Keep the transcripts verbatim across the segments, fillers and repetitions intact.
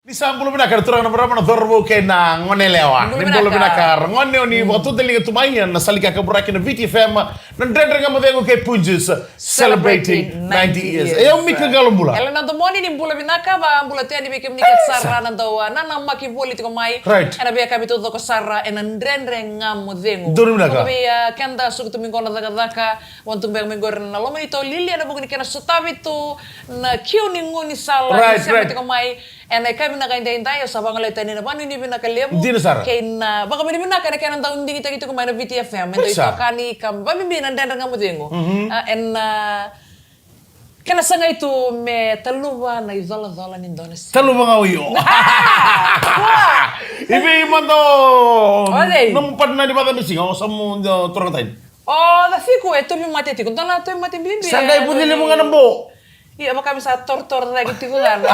Ni sa bula vinaka na turaga, na marama, na cauravou kei na goneyalewa. Ni bula vinaka. Ni bula vinaka. Ragone, o ni vakatudaliga tu mai ena sala ni kakaburaki na Viti F M, na Dredre Ga Mo Cegu kei Punjas, celebrating ninety years. E au Mika Qalobula. Elena Domoni, ni bula vinaka, vabula tale yani vei kemuni kece sara na dau nanamaki voli tiko mai. Right. Ena veiyakavi taucoko sara ena Dredre Ga Mo Cegu. Donu vinaka. Vaka vei, ah, keda suka tu mai qo na cakacaka, vaka tu beka mai qori na loma ni taulili, ena vuku ni kena sotavi tu na kiu ni gaunisala. Right, ni sema tiko mai. Ena yakavi vinaka edaidai, au sa vagolea tani na vakanuinui vinaka levu. Dina sara. Kei na vakavinavinaka ena kena dau digitaki tiko mai na Viti F M. E dau itokani ka vakabibi na Dredre Ga Mo Cegu. Mhm. Ah, ena, ah, kena sagai tu me taluva na icolacola ni dua na siga. Taluva ga o io. Ah! I vei mada o cei? Nomu partner ni vakacabe siga, o sa mu, o turaga tani. O Caciku e tauvimate tiko, dua na tauvimate bibi. Sa qai vuci levu ga na bo. Ia, vaka me sa torotoro cake tiko ga na,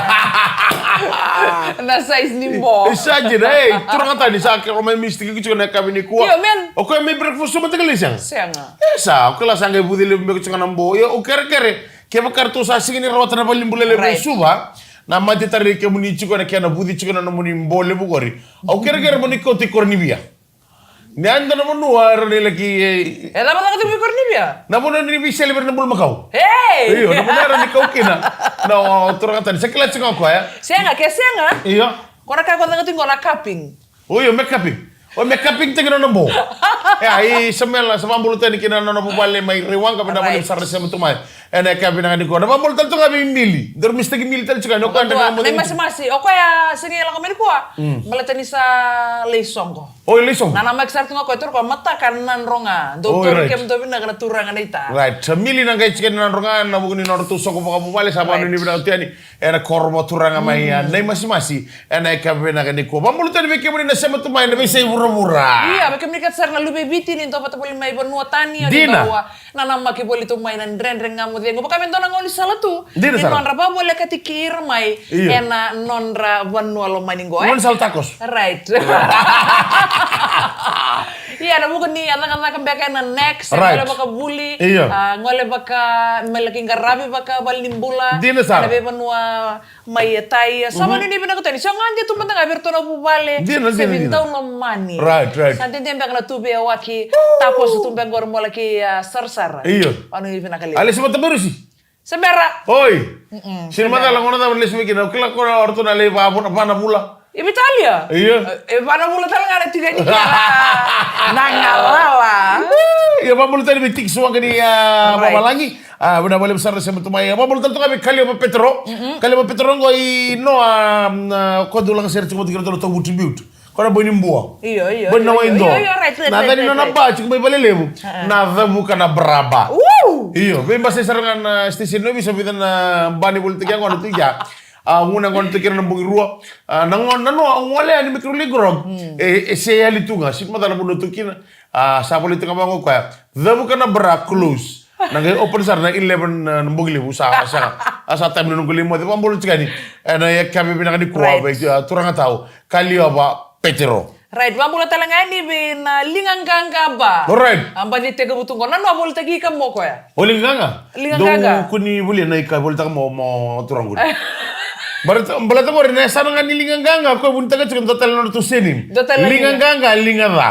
na size ni bo. E sa dina, ei, turaga tani, sa kere o mai mistake tiko na yakavi nikua. Io, man. O koya mai breakfast, o mai tale sega? Sega. E sa, o koya la sa qai vuci levu beka tiko ga na bo. Ia, o kerekere, kevaka ratou sa sega ni rawata na valenibula levu e Suva, na mate tara i kemuni tiko na kena vuci tiko na nomuni bo levu qori. Au kerekere mo ni kauta i Koronivia. Ni a dua na vanua era ni laki, e, e cava caka tu mai Koronivia? Na vanua ni veisele vei ira na bulumakau. Ei! Io, na vanua era ni kau kina. Na, o turaga tani, sa kila tiko ga o koya. Sega, ke sega. Io. Ko na ka ko caka tu qo na cupping. O io, me cupping. O me cupping taki nona bo. E, ai, sa mela, sa vabula tani kina nona vuvale mai Rewaqa, vinaka vakalevu sara na sema tu mai. Ena yakavi vinaka nikua. Na vabula tale tu ga vei Mili. Daru mistake Mili tale tu ga. Na masimasi. O koya sega ni lako mai nikua. Mm. Baleta ni sa lai soqo. O, lai soqo. Na namaki sara tu ga o koya, toro koya mataka na Nadroga. Dou tauri kemudou vinaka na turaga na ita. Right. Sa Mili na qai tiko na Nadroga, ena vuku ni nodratou soqo vakavuvale, sa vakanuinui vinaka tu yani. Ena koro vakaturaga mai, ah, Naimasimasi. Ena yakavi vinaka nikua. Vabula tani vei kemuni na sema tu mai na veiyasai vuravura. Ia, vei kemuni kece sara na luve i Viti ni dau vata voli mai vanua tani, o ni dau nanamaki voli tu mai na Dredre Ga Mo Cegu. Vaka me dua na gaunisala tu. Dina sara. Ni nodra vakavolekati ira mai ena nodra vanua lomani qo, e? Gaunisala tacos. Right. Ia, na vuku ni a cakacaka beka ena Next, right, gole vakavuli. Io. Ah, gole vaka, me laki qaravi vaka valenibula. Dina sara. Ena veivanua mai e tai, sa vakanuinui vinaka tu yani. Sa gade tu mada ga vei iratou na vuvale. Dina, dina, dina. Sa vei dau lomani. Right, right. Sa dede beka na tu veiyawaki. Takoso tu beka qori mo laki, ah, sarasara. Io. Vakanuinui vinaka levu. A lesi vata mai Rusi. Se bera. Oi. Mm-mm. Sini macala gona cava na lesi mai kina. O kila ko na o ratou na lai va, va na vula. I Vitalia? Io. E, va na vula tale ga na tiko yani kina. Na galala. Ia, vabula tale vei Tiki Suaga ni, ah, vavalagi. Ah, vinaka vakalevu sara na sema tu mai. Vabula tale tu ga vei Kaliova Petero. Mm-mm. Kaliova Petero qo i Noa, mm, ah, ko dau laga sere tiko vata kei iratou na Tauvuti Beauty. Ko na boy ni Bua. Io, io, boy na Waido. Io, io, right, right, right, right. Na yaca ni nona ba tiko mai Valelevu. Ah, ah. Na Cavuka na Bra Ba. Woo! Io, veibasai sara ga na station ni ovisa, vica na ba ni volitaki yaqona tu i kea. A, gunu yaqona tu kina na bogi rua. A, na gone, na noa, au gole yani me keirau lai grog. Mm. E, e se yali tu ga, sega ni macala na vanua tu kina. A, sa volai tu ga vaqo o koya. Cavuka na Bra, close. Na qai open sara na eleven, a, na bogi levu, sa, sa, a, sa time ni noqu lai moce, vabula tiko yani. Ena yakavi vinaka nikua, right, vei, a, turaga tau, Kaliova Petero. Right, vabula tale ga yani vei na Liga Qaqa Ba. Right. A, baci tekivu tu qo. Na noa volitaki ika mo koya. O Liga Qaqa? Liga Qaqa. Dou kua ni volia na ika volitaka mo, mo turaga qori. Baleta, baleta qori na yasana ga ni Liga Qaqa, koya vunitaka tiko, dua tale na nodratou surname. Dua tale na Liga. Liga Qaqa, Liga Ca.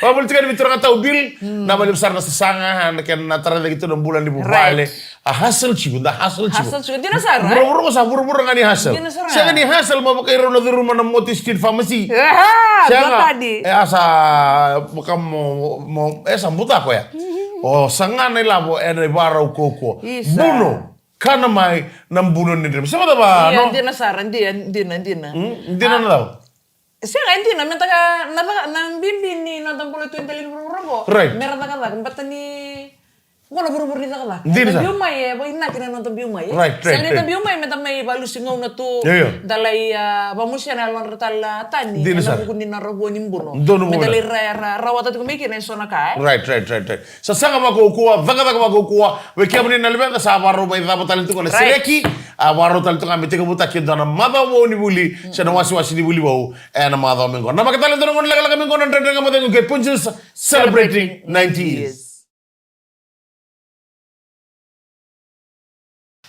Vabula tiko yani vei turaga tau Bill. Hmm. Vinaka vakalevu sara na sasaga, na kena tara cake tu na bula ni vuvale. Right. A hustle tiko, da hustle tiko. Hustle tiko, dina sara, e? Vuravura qo sa vuravura ga ni hustle. Dina sara. Sega ni hustle mo vakairau na curuma na Moti Street Pharmacy. Aha, sega. Dua tani. E, a sa vaka mo, mo, e sa buta koya. Mhm. O saga na ilavo ena ivarau kaukaua. Isa. Buno, kana mai na buno ni drema. Sa vata va, no? Ia, dina sara, dina, dina, dina. Hmm? Dina na cava? Sega, e dina, me taka, na caka, na bibi ni noda bula tu e dela ni vuravura qo. Right. Me ra cakacaka, baleta ni qo na vuravura ni cakacaka. Dina sara. Eda biu mai, e vakainaki na noda biu mai, e. Right, right, right. Sega ni da biu mai me da mai vakalusi gauna tu. Io, io. Da lai, a, vakamusuya na yalodra tale na tani. Dina sara. Ena vuku ni nodra vua ni buno. Donu vua. Me da lai ra, ra, rawata tiko mai kina eso na ka, e. Right, right, right, right. Sasaga vakaukauwa, cakacaka vakaukauwa, vei kemuni na luveda sa vakarau mai cava tale tiko na, right, sereki, a, vakarau tale tiko ga me tekivutaki e dua na macawa vou ni vuli, mm, se na wasewase ni vuli vou, ena macawa mai qo. Namaki tale e dua na gauna lekaleka mai qo na Dredre Ga Mo Cegu kei Punjas, celebrating ninety years.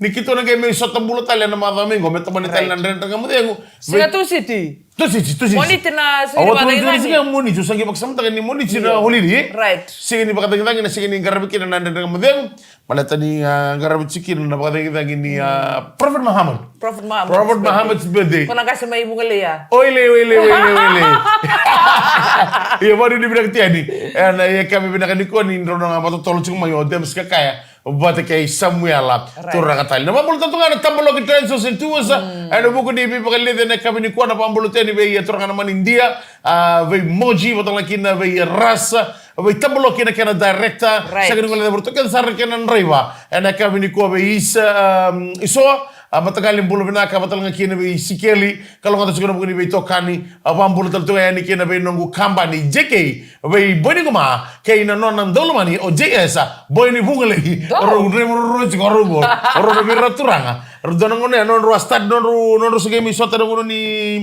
Ni keitou na qai mai sota bula tale ena macawa mai qo, me tomani tale na Dredre Ga Mo Cegu. Siga Tusiti. Tusiti, Tusiti. Moniti na siga ni vakatakitaki. Siga Moniti, au sa qai vakasamataka ni Moniti na holiday. Right. Siga ni vakatakitaki, na siga ni qaravi kina na Dredre Ga Mo Cegu. Baleta ni, ah, qaravi tiko kina na vakatakitaki ni, ah, Prophet Muhammad. Prophet Muhammad. Prophet Muhammad's birthday. Ko na qase mai Vugalei. Oile, oile, oile, oile. Ia, vakanuinui vinaka tiko yani. Ena yakavi vinaka nikua ni drau na vakatotolo tiko mai o Dems Kakaya vata kei Samuela. Right. Turaga tale. Na vakabula tale tu ga na Tabaloki Transfers and Tours. Mm. Ena vuku ni veivakaleci ena yakavi nikua, na vakabula tale yani vei, eh, turaga na manidia. Ah, vei Moji, vata ga kina vei Rasa. Vei Tabaloki na kena director. Right. Sega ni guilecavi ratou kece sara na kena draiva. Ena yakavi nikua vei Isa, um, Isoa, a, mataqali bula vinaka, vata ga kina vei Sikeli, kalougata tiko na vuku ni veitokani, a, vakabula tale tu ga yani kina vei noqu kabani J K, vei Boiniquma, kei na nona daulomani o J S, Boinivugalei. Rau draiva ruarua tiko, rau qo. Rau na veira turaga. Rau dua na gauna ya, nodrau a start, nodrau, nodrau sa qai mai sota na gauna ni,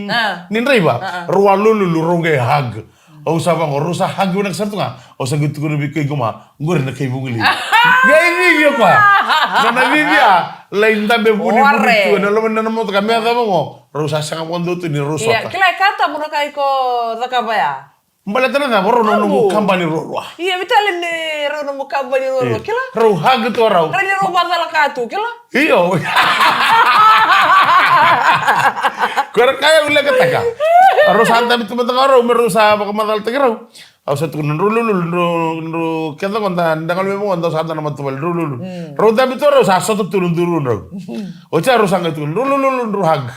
ni draiva. Rau a lululu, rau qai hug. Au sa vaqo, rau sa hug vinaka sara tu ga. Au sa qai tukuna vei koya i Quma, qori na kai Vugalei. Qai cici o koya. Na, na cici a, lai dabe vuni vuni tu ena loma ni nona motoka, me yacova qo. Rau sa sega vakadua tu ni rau sota. Ia, kila e ka tabu na ka iko cakava ya. Baleta na cava, rau na nomu kabani ruarua. Ia, vei tale ni rau nomu kabani ruarua, kila? Rau hug tu rau. Rau ni rau vacala ka tu, kila? Io. Ko era kaya u lekataka. Rau sa dabe tu mada ga rau, me rau sa vakamacalataki rau. Au sa tukuna, drau lululu, drau, drau, keda qo da, da galu me qo, da sa da na matavali, drau lululu. Mm. Rau dabe tu rau, sa sota tu na duru drau. Oti ya rau sa qai tukuna, drau lululu, drau hug.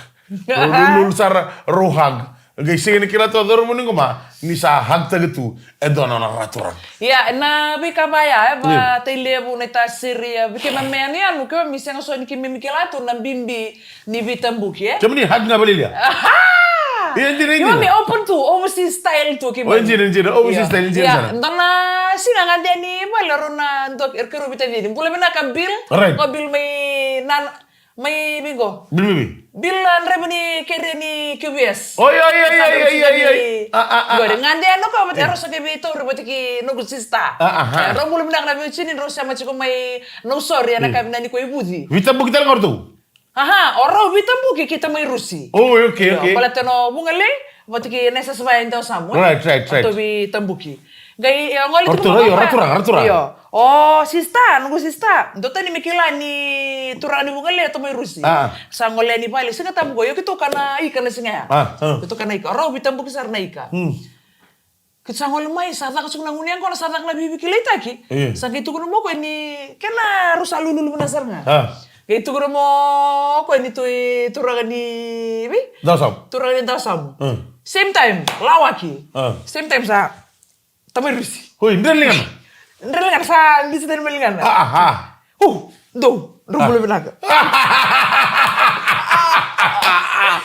Rau lululu sara, rau hug. Qai sega ni kila tu o cauravou ni Quma, ni sa hug-taki tu e dua na nona turaga. Ia, na veika vaya, e, vakatailevu na itasiri, e, vei keimami yanuyanu, keimami sega soti ni keimami kila tu na bibi ni veitabuki, e? Kemuni hug ga valilia. Aha! Ia, dina, dina. Keimami open tu, overseas style tu keimami. O, dina, dina, overseas style, dina sara. Ia, dua na siga ga dina ni vale, rau na dua, keirau veitacini. Bula vinaka Bill. Right. Ko Bill mai na, mai vei qo. Bill mai vei? Bill, a, draiva ni kere ni Q V S. Oi, oi, oi, oi, oi, oi, oi. A, a, a, qori, a. Gade, ena ka, vata, e, rau sa qai veitauri vata kei noqu sista. A, aha. E, rau bula vinaka na veiwatini, rau sema tiko mai Nausori, ena ka vinaka ni ko i Vuci. Veitabuki tale ga o ratou? Aha, o rau veitabuki ki Tamairusi. Oh, okay, okay. Io, baleta na Vugalei, vata kei na S S Y e Dausamu, e? Right, right, right. Ratou veitabuki. Qai, e, gole tiko. Ratou, io, ratou, ratou. Io. O sista, noqu sista. Dua tani me kila ni turaga ni Vugalei e Tamairusi. A. Sa gole yani vale, Siga Tabu qo, io keitou kana ika na siga ya. A, a. Keitou kana ika. O rau veitabuki sara na ika. Hmm. Keitou sa gole mai, sa caka tiko na gunu yaqona, sa caka na veiveikilai taki. Io. Sa qai tukuna mai o koya ni kena rau sa lululu vinaka sara ga. A. Qai tukuna mai o koya ni tu i turaga ni vei? Dausamu. Turaga ni Dausamu. Hmm. Same time, lawaki. A. Same time sa Tamairusi. Oi, dre ligana. Dre ligana, sa disi tani mai ligana. A, aha. Uh, dou, drau bula vinaka.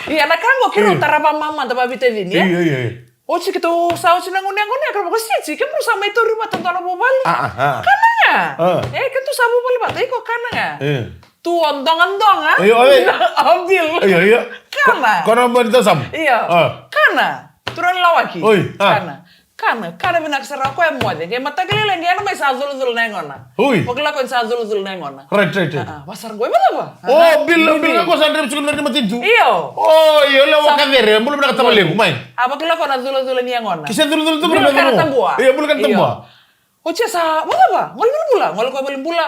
Ia, na ka qo keirau tara vamama da vavitacini, e? Io, io, io. Oti keitou sa oti na gauna qo, keirau vaka, Siti, kemudrau sa mai tauri vata dua na vuvale. A, aha. Kana ga. A. E, keitou sa vuvale vata, iko kana ga. E. Tu o dogadoga. Io, oi. O Bill. Io, io. Kana. Ko, ko na mani Dausamu. Io. A. Kana. Turaga ni lawaki. Oi, a. Kana. Kana, kana vinaka sara o koya, moce. Qai mataka lailai qai yana mai sa culacula na yagona. Oi. Vakila o koya ni sa culacula na yagona. Right, right, right. A, a, vaka sara qo, e, vacava? O, Bill, Bill, qo sa draiva tiko na matanitu. Io. O, io, lewa ka cere, bula vinaka tavalequ, mai. A, vakila o koya na culacula ni yagona. Ki sa culacula tu, bula vinaka. Io, bula vinaka. Io. Oti ya sa, vacava? Gole i valenibula, gole o koya i valenibula.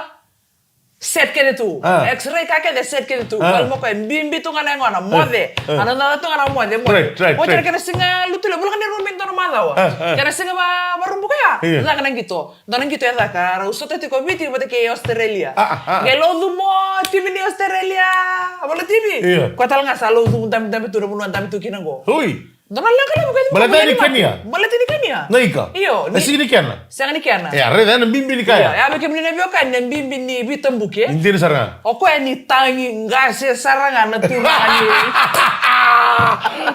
Set kece tu. Ah. X-ray ka kece set kece tu. Ah. Baleta mo koya e bibi tu ga na yagona. Moce. Ah. Ana na tu ga na moce, moce. Right, right, right. Oti na kena siga Lotulevu, bula ka ni rumi dua na macawa. Ah, ah. Kena siga va, varubu koya. Iya. Caka na qito. Dua na qito e caka, rau sota tiko Viti vata kei Australia. Ah, ah, ah. Qai laucu mo timi ni Australia. Vola timi. Iya. Koya tale ga sa laucu dabe, dabe tu na vanua dabe tu kina qo. Ui. Dua na leqa levu kece. Baleta ni kania. Baleta ni kania. Na ika. Io, e sega ni kena. Sega ni kena. E, raica na bibi ni kaya. Io, ya vei kemuni na veiwekani, na bibi ni veitabuki. Dina sara ga. O koya ni tagi qase sara ga na turaga ni.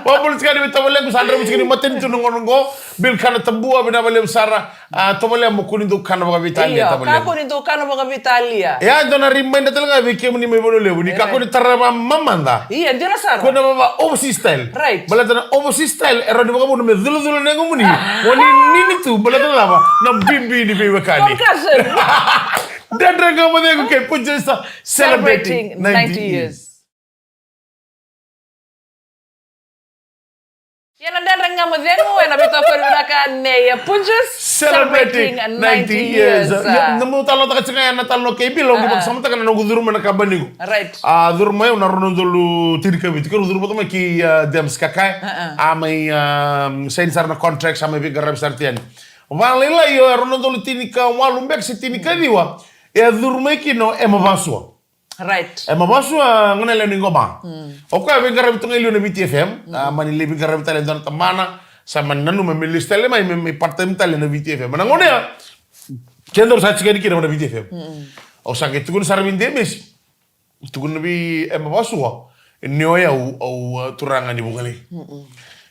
Vakavulica tiko ni veitavalequ, sa dra vei tiko ni matanitu na gauna qo. Bill Kana Tabua, vinaka vakalevu sara. A, tovolea mo kua ni dau kana vakaveitalia. Io, tavale. Kakua ni dau kana vakaveitalia. E a dua na reminder tale ga vei kemuni mai Vanua Levu, ni kakua ni tara vamamada. Ia, dina sara. Kua ni vava overseas style. Right. Baleta na overseas style e rawa ni vakavuna me culacula na yagomuni. Mo ni nini tu, baleta na cava? Na bibi ni veiwekani. Concussion. Dredre Ga Mo Cegu kei Punjas celebrating ninety years. Ia na Dredre Ga Mo Cegu ena veitokoni vinaka nei Punjas, celebrating ninety years. Ia, na meu talanoataka tiko ga ena talanoa kei Bill, au qai vakasamataka na noqu curu mai na kabani qo. Right. A, curu mai au na rua na udolu tinikavitu, keirau curu vata mai kei, a, Dems Kakae. A mai, a, saini sara na contract, sa mai veiqaravi sara tu yani. Vakalailai, o, e rua na udolu tinikawalu beka se tinikaciwa, e a curu mai kina o Ema Vasua. Right. Ema Vasua, gone yalewa ni Qoma. O koya veiqaravi tu ga i liu na Viti F M. A, mani lai veiqaravi tale e dua na tabana. Sa mani nanuma me lesu tale mai, me, me part time tale na Viti F M. Na gauna ya, kedaru sa tiko yani kina na Viti F M. Au sa qai tukuna sara vei Demesi. Tukuna vei Ema Vasua. Ni o yau, au, a, turaga ni Vugalei.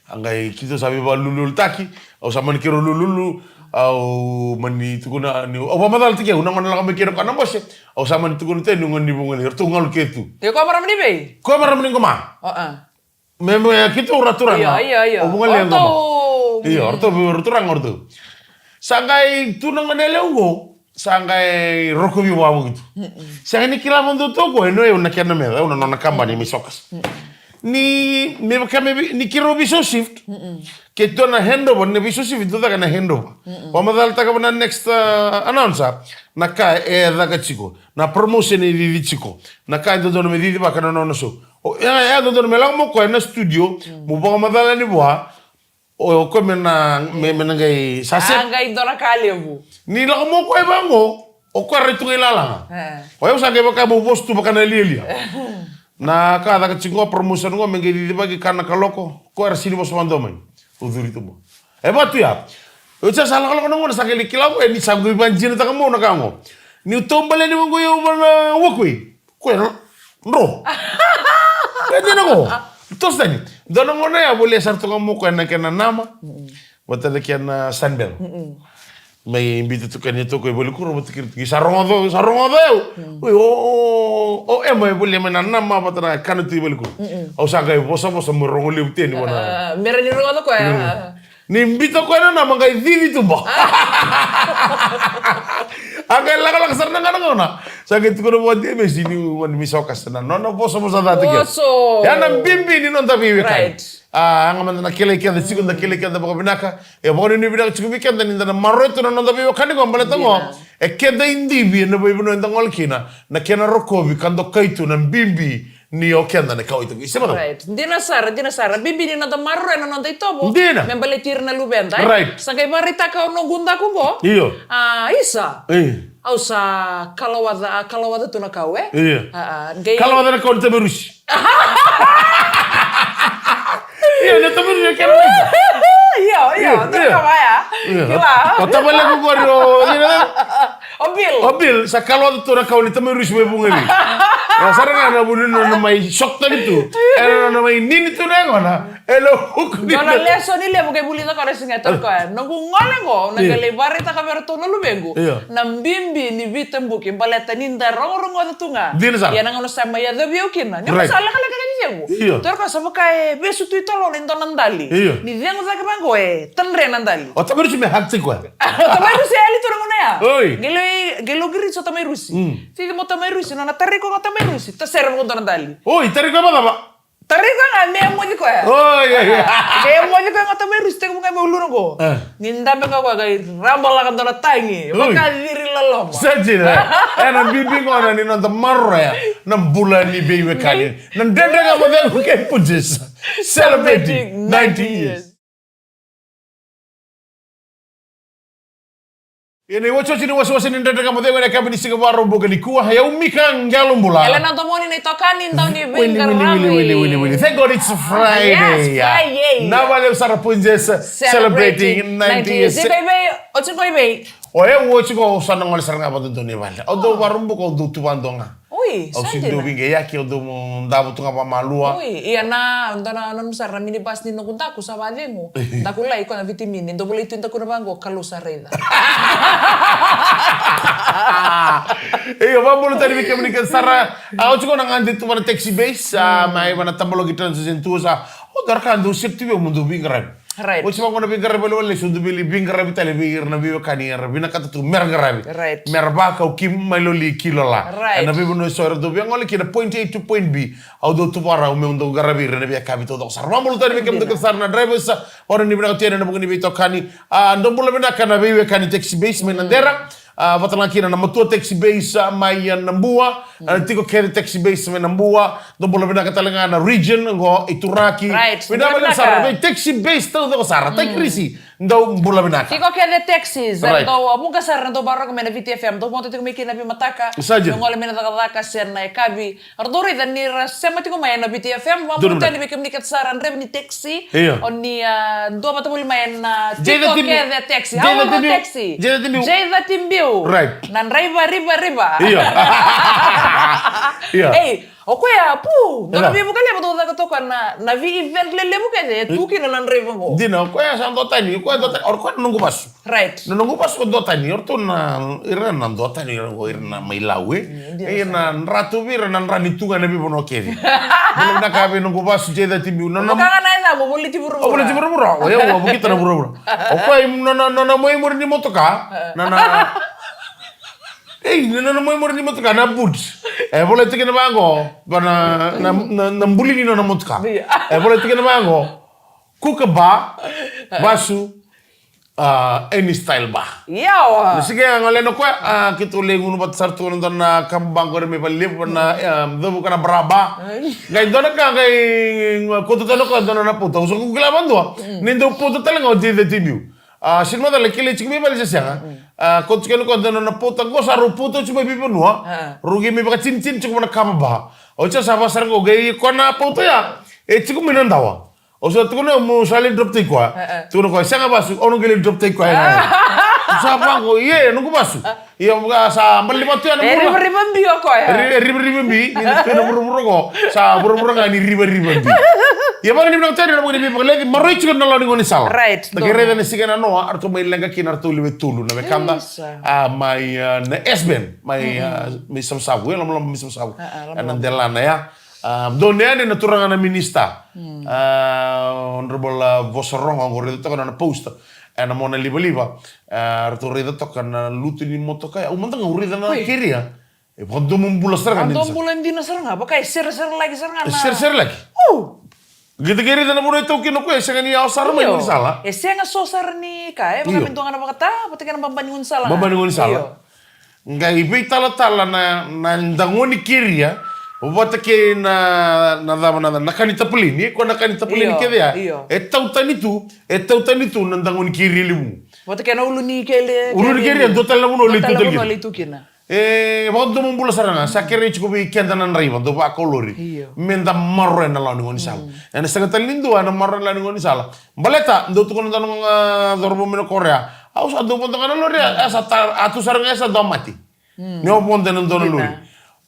A qai keitou sa veivakalululutaki, au sa mani keirau lululu, au mani tukuna, ni, au vakamacala tiko, au na gona lako mai kina ko na bose, au sa mani tukuna tiko ni gona ni Vugalei, ratou galu kece tu. Io, ko marama ni vei? Ko marama ni Qoma. O, a. Me, me, keitou ra turaga. Io, io, io. O Vugalei Qoma. Io, ratou, ratou turaga, ratou. Sa qai tu na gone yalewa qo. Sa qai rokovi vavoki tu. Sega ni kila vakadua tu o koya, e no, au na kena meca, au na nona kabani mai Sokas. Ni, me vaka me vi-, ni keirau veisau shift. Keitou na handover, ni veisau shift, dou caka na handover. Vakamacalataka vua na next, uh, announcer. Na ka e caka tiko. Na promotion e cici tiko. Na ka e dodonu me cici vaka na nona show. O, e, e dodonu me lako mo koya na studio. Mo vakamacala ni vua. O, o koya me na, me, me na qai sa se. A qai dua na ka levu. Ni lako mo koya vaqo, o koya rai tu ga i lalaga. E. O yau sa qai vaka mo vosa tu vaka na lialia. Na ka caka tiko qo, promotion qo, me qai cicivaki ka na kaloko, koya era sini vosa vadua mai. O curi tu mo. E vatu ya. O sa sa lakolako na gona, sa qai lai kila qo, e ni sa qai vajinataka mo na ka qo. Niu taubale ni vaqo yau vana wakui. Koya dro. Ka dina qo. Toso tani. Dua na gauna ya volia sara tu ga mo koya na kena nama. Vata na kena sunbelt. Mai biuta tu kena toka i valikuro vata kei iratou. Sa rogoca, sa rogoca au. Oi, o, o, o Ema e volia mai na nama vata na kana tu i valikuro. Au sa qai vosavosa me rogo levu teni vana. A, me rawa ni rogoca koya. Ni biuta koya na nama qai cici tu ba. A qai lakolako sara na gauna. Sa qai tukuna vua Demesi ni wani mi Sokas na nona vosavosa ca tiko. Voso. Ya na bibi ni noda veiwekani. Right. A, yaga mada na kilai keda tiko, da kilai keda vakavinaka. E vakanuinui vinaka tiko vei keda ni da na maroroya tu na noda veiwekani qo baleta qo. Dina. E keda idivi ena veivanua eda gole kina. Na kena rokovi ka dokai tu na bibi ni o keda na kauwaitaki. Se mada. Right. Dina sara, dina sara. Bibi ni noda maroroya na noda itovo. Dina. Me baleti ira na luveda, e? Right. Sa qai vakaraitaka o noqu daku qo. Io. A, isa. E. Au sa kalawaca, a, kalawaca tu na kau, e? Io. A, a, qai kalawaca na kau ni tamarusi. Io, na tamarusi na kena. Io, io, io, tu na kau ya. Io. Kila. O tavalequ qori o, io, na. O Bill. O Bill, sa kalawaca tu na kau ni tamarusi mai Vugalei. Ia sara ga na vuna ni nona mai shock tani tu. E nona mai nini tu na yagona. E lo huku ni. Dua na lesoni levu qai vulica koya na siga e tara koya. Noqu gole qo, na qai lai vakaraitaka vei iratou na luvequ. Io. Na bibi ni veitabuki, baleta ni da rogorogoca tu ga. Dina sara. Ia na gauna sa mai yacovi au kina. Ni sa lekaleka ni cegu. Io. Tara koya sa vaka e vesu tu i tolona e dua na dali. Io. Ni cegu cake vaqo e tadre na dali. O tamarusi me hug tiko koya. O tamarusi e yali tu na gauna ya. Oi. Qai lo, qai lo qiriti o tamarusi. Mm. Cici mo tamarusi, nona tarai koya o tamarusi. Tasere vaqo dua na dali. Oi, tarai koya vacava? Tarai koya ga me moci koya. Oh, yeah, yeah. Me moci koya ga tamai rusi, tekivu ga me uluna qo. Ah. Ni dabe ga koya qai raba lako dua na tagi. Ui. Vakaciri loloma. Sa dina. E na bibi gona ni noda maroroya na bula ni veiwekani. Na Dredre Ga Mo Cegu kei Punjas. Celebrating ninety years. Ia na iwatiwati ni wasewase ni Dredre Ga Mo Cegu ena yakavi ni siga Vakaraubuka nikua. E au Mika Qelobula. Elena Domoni na itokani, dau ni veiqaravi. Wili, wili, wili, wili, wili. Thank God it's Friday. Yes, Friday. Na vale sara Punjas celebrating ninety years. Iko i vei, oti ko i vei. O yau oti ko au sa na gole sara ga vakadodonu i vale. Au dau Vakaraubuka, au dau tu vakadua ga. Ui, au sa dina. Au sega ni dau veiqaiyaki, au dau davo tu ga vakamalua. Ui, ia na, dua na, na nomu sara na minibus ni noqu daku sa vakacegu. Daku lai ko na vitimini, dau volai tu e daku na vaqo, Kalou sa raica. Io, vakabula tale vei kemuni kece sara. A, oti ko na gade tu va na Taxi Base, a, mai va na Tabaloki Transition Tours, a. O dua na ka dau seti tu vei au mo dau veiqaravi. Right. Oti vaqo na veiqaravi walewale, so dau vei, veiqaravi tale vei ira na veiwekani era vinakata tu mera qaravi. Right. Mera vakau ki mai loli ki lola. Right. Ena veivanua eso era dau via gole kina, point A to point B. Au dau tu vakarau meu dau qaravi ira ena veiyakavi taucoko sara. Vakabula tale vei kemudou kece sara na drivers, vakarau ni vinaka tu yani ena vuku ni veitokani. A, dou bula vinaka na veiwekani Taxi Base mai Nadera. A, vata ga kina na matua Taxi Base, a, mai, a, Nabua. A, tiko kece Taxi Base mai Nabua. Dou bula vinaka tale ga na region qo i Turaki. Right, vinaka, bula vinaka sara vei Taxi Base taucoko sara. Taxi Risi, dou bula vinaka. Tiko kece taxis, right, dou, a, vuqa sara dou vakarorogo mai na Viti F M, dou vodo tiko mai kina veimataka. Sa dina. Dou gole mai na cakacaka se na yakavi. Ratou raica ni ra sema tiko mai ena Viti F M, vakabula tale vei kemuni kece sara na draiva ni taxi. Io. O ni, a, dua vata voli mai ena tiko kece taxi. How about taxi? Jay Thati Biu. Jay Thati Biu. Right. Na draiva riva riva. Io. Io. Ei, o koya, pu, dua na veivuke levu dau caka toka na, na vei event lelevu kece, e tu kina na draiva qo. Dina, o koya sa dua tani, o koya dua tani, o koya na noqu vasu. Right. Na noqu vasu ko dua tani, o ratou na, ira na dua tani, ira qo, ira na mai Lau, e. Mm, dina. Ira na dra tu vei ira na dra ni tu ga ena veivanua kece. Bula vinaka vei noqu vasu, Jay Thati Biu. Na, na, vaka ga na yacamu, Voliti Vuravura. O Voliti Vuravura. O yau, au vukita na vuravura. O koya, na, na, na, na mai muri ni motoka. Na, na. Ei, na, na, na mai muri ni motoka, na boot. E volai tu kina vaqo, va na, na, na, na buli ni nona motoka. Io. E volai tu kina vaqo. Kookaburra, vasu, a, Any Style Bar. Yawa. Na siga ya gole na koya, a, keitou lai gunu vata sara tu na dua na kaba qori mai Valelevu na, a, cavuka na baraba. Qai dua na ka qai, a, kauta tale na koya dua na pauta. Au sa kila vakadua. Mm. Ni dau pauta tale ga o Jay Thati Biu. A, sega ni macala, kilai tiko mai vale se sega. Mm. A, kauta tiko na koya dua na pauta qo sa rau pauta tiko mai veivanua. A. Rau qai mai vakatinitini tiko va na kaba bar. Oti sa va sara qo qai koya na pauta ya. E tiko mai na dawa. Au sa tukuna, mo sa lai drop taki koya. E, e. Tukuna koya, sega vasu, au na qai lai drop taki koya. Sa vaqo, ia, noqu vasu. Ia, sa bale ni vatu ya na mua. E rivariva bi o koya. Ri-, e rivariva bi, ni tu na vuravura qo. Sa vuravura ga ni rivariva bi. Ia, vaka ni vinaka tani, na vaka ni vinaka leci, maroroi tiko na lawa ni gaunisala. Right. Da qai raica na siga na noa, a ratou mai leqa kina, a ratou lewe tolu na wekada. Isa. A, mai, a, na S-Band, mai, a, mai Savusavu, e, Lomalomo mai Savusavu. A, a, Lomalomo. E na delana ya. A, donu yani na turaga na minista. Mm. A, Honorable, a, Vosa Rogo, au raica toka na post. E na mona livaliva. A, ratou raica toka na lutu ni motoka ya. Au mada ga au raica na keria. E vakadomobula sara ga ni. Vakadomobula dina sara ga. Vaka e seresere laki sara ga na. E seresere laki. Au. Qai raica na vanua e tau kina o koya, e sega ni yawa sara mai ni sala. E sega so sara ni ka, e vaka me dua ga na vakata, vata kei na baba ni gaunisala. Baba ni gaunisala. Io. Qai veitalatala na, na dagoni keria, vata kei na, na cava na, na ka ni tapaleni, ko na ka ni tapaleni kece ya. Io. E tau tani tu, e tau tani tu na dagoni keria levu. Vata kei na ulu ni kele, ulu ni keria, dua tale na vanua lai tu tale kina. E, vakadomobula sara ga, sa kerei tiko vei keda na draiva, dau vakau lori. Io. Me da maroroya na lawa ni gaunisala. Mm. E na sega tale ni dua, e na maroroya na lawa ni gaunisala. Baleta, dau tukuna dua na, a, cauravou mai na Korea. Au sa dau vodo ga na lori, a, sa ta, a tu sara ga, e sa dau mate. Mm. Ni au vodo ena dua na lori.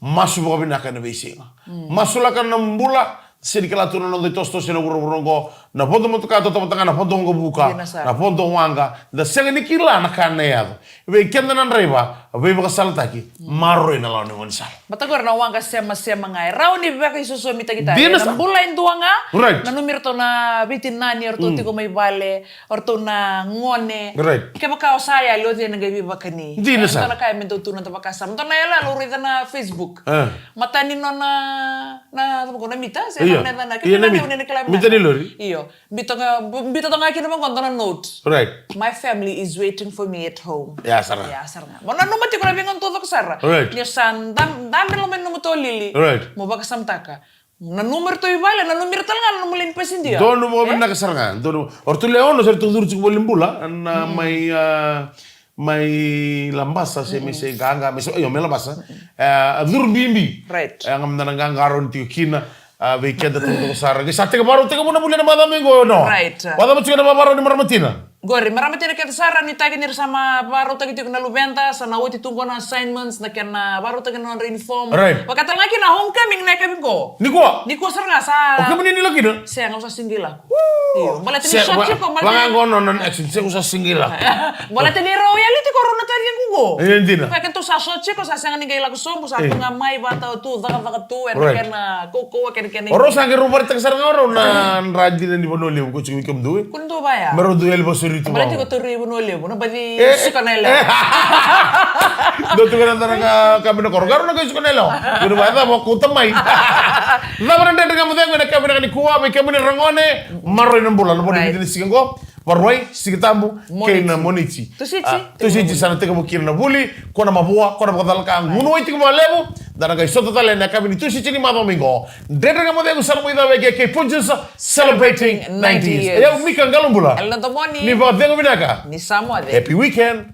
Masu vakavinaka ena veisiga. Mm. Masulaka na bula, sega ni kila tu na noda itosotoso ena vuravura oqo, Na vodo motoka, tautauvata ga na vodo waqavuka, dina sara, na vodo waqa. Da sega ni kila na ka na yaco. Vei keda na draiva, veivakasalataki, maroroi na lawa ni gaunisala. Baleta qori na waqa semasema ga e rawa ni veivakaisosomitaki tale. Dina sara. Na bula e dua ga. Right. Nanumi iratou na veitinani, o ratou tiko mai vale, o ratou na gone. Right. Kevaka o sa yali, o cei na qai veivakani? Dina sara. E dua na ka e me dau tu na noda vakasama. Dua na yaloyalo au raica na Facebook. E. Matai ni nona, na, na, na mita, se na, na, na, mita ni lori. Io. Biuta ga, biuta toka ga kina vaqo dua na note. Right. My family is waiting for me at home. Ya sara. Ya sara ga. Mo nanuma tiko na veigauna taucoko sara. Right. Ni o sa da, dabe loma ni nomu taulili. Right. Mo vakasamataka. Nanumi iratou i vale, nanumi ira tale ga na nomu lewe ni pasidia. Donu vakavinaka sara ga. Donu. O ratou lewe ono sa ratou curu tiko voli bula. Na mai, a, mai Labasa se me se Qaqa, me se, io, mai Labasa. E, a curu bibi. Right. E, ga mada na qaqarauni tiko kina, a, vei keda taucoko sara. Qai sa teke vakarautaki vua na vuli ena macawa mai qo, no? Right. Vakacava tiko na vakarau ni marama tina? Qori, marama tina kece sara, nuitaki ni ra sa mai vakarautaki tiko na luveda, sa na oti tu qo na assignments, na kena vakarautaki na nodra uniform. Right. Vakatalega kina homecoming na yakavi qo. Nikua? Nikua sara ga sa. O kemuni ni lako kina? Sega, au sa sega ni lako. Io, baleta ni short tiko, baleta ni, vaqo na nona accent, sega, au sa sega ni lako. Baleta ni rau yali tiko rau na tacaqu qo. E, dina. Keitou sa short tiko, sa sega ni qai lako sobu, sa tu ga mai vata tu, cakacaka tu, ena kena kaukauwa, kena, kena. O rau sa qai rau vakaraitaka sara ga o rau na dra dina ni Vanua Levu, ko tiko vei kemudou. Ko dou vaya. Me rau dou yali vakasauri tu. Baleta tiko tauri Vanua Levu, na baci suka na yalewa. Dou tu ga na dra ga kabi na koro, qai rau na qai suka na yalewa. Dou vaya, cava, kauta mai. Cava na Dredre Ga Mo Cegu ena yakavi vinaka nikua, vei kemuni ragone, maroroi na bula, na vodi ni siga qo, Vakarauwai, Siga Tabu, kei na Moniti. Tusici. A, Tusici sa na tekivu kina na vuli, ko na mavoa, ko na vakacalaka, gunu wai tiko vakalevu, da na qai sota tale ena yakavi ni Tusici ni macawa mai qo. Dredre Ga Mo Cegu sa na mai cava eke kei Punjas, celebrating ninety years. E au Mika Qalobula. Elena Domoni. Ni vakacegu vinaka. Ni sa moce. Happy weekend.